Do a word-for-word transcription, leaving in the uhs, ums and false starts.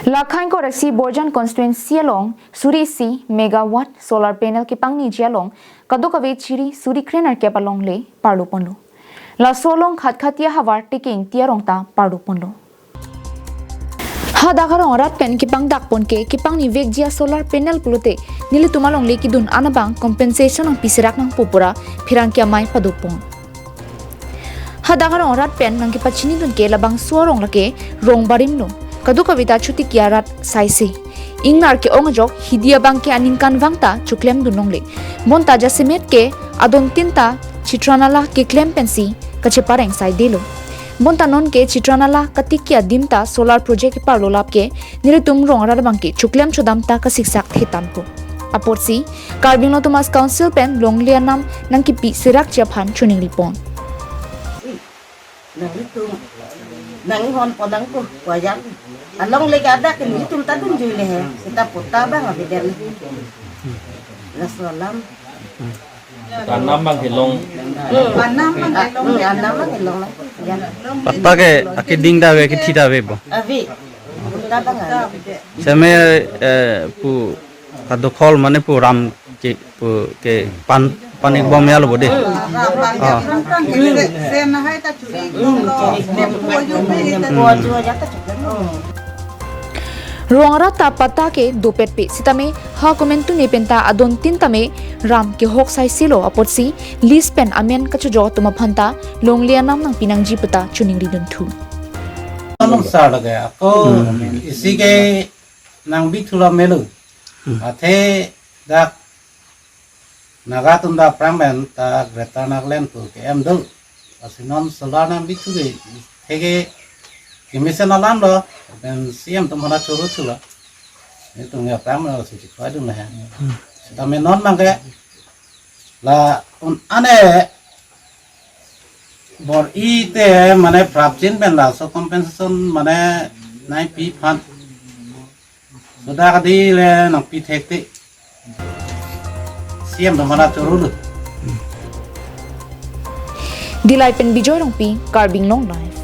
Lakhain korasi Borjan constituency along suri isi megawatt solar panel kepangniji along kadokave chiri suri krenerkep along le parlo ponlo. Laso along Khatkhati ahavar Tiki Ingti arong ta parlo ponlo. Hadak arong arat pen kepangdak pon ke kepangni vekji a solar panel pulote nelitum along le kedun an abang compensation nangpi serak nangpo pura pherangke amei padopon. Hadak arong arat pen nangkepachinidun ke labangso arong lake rong barim lo. Kadokave ta chotiki arat saise. Ingnar ke-ong ajok hidi abang ke aningkanvang ta choklemdun longle. Bonta jasemet ke adontin ta chitra nala keklem pensi kachepareng saidelo. Bonta non ke chitra nala katiki adim ta solar project parlo lap ke nelitum rong arat abang ke choklem chodam ta kasiksak thetan po. Apotsi Karbi Anglong Autonomous Council pen longle anam nangkepi serakji aphan choningri pon. Nang itum, nang ihon ponang ko, wayang. Along lega ada ke nelitum ta dunjui le he. Seta patta abang abiden. Laso alam. Anam abang kelong. Hmm. Anam abang kelong. Hmm, anam abang kelong. Ya. Patta ke akeding ta ave, kethi ta ave bo. Ave. Patta abang ave. Seme, eh, pu kadokhol mane pu ram ke pu ke pan pan ik bom ya lo bo de. Ah. Rong arat ta patta ke dopet pe sitame ha komentu ne penta adontin tame ram kehok saisilo apotsi lease pen amen kachojok atum aphan ta longle anam nangpi nangji puta choningri dunthu. Anong sar lage ako isi ke nang bithu la melo. Hmm. Athe dak Naga atum ta aphrang pen ta Greater Nagaland pu ke em do. Lasi non solar nang bithu ke theke kemesen alam lo, pen C M atum hana choro thu lo. Nelitum ke aphrang lo si chikoi dun le. Hmm. Sitame non abang ke la un ane bor-i te mane prapjin pen laso compensation mane nangpi aphan. Soda kadi le nangpi thekte. C M atum hana choro lo. Dillai pen Bijoy Rongpi, Karbi Anglong Live.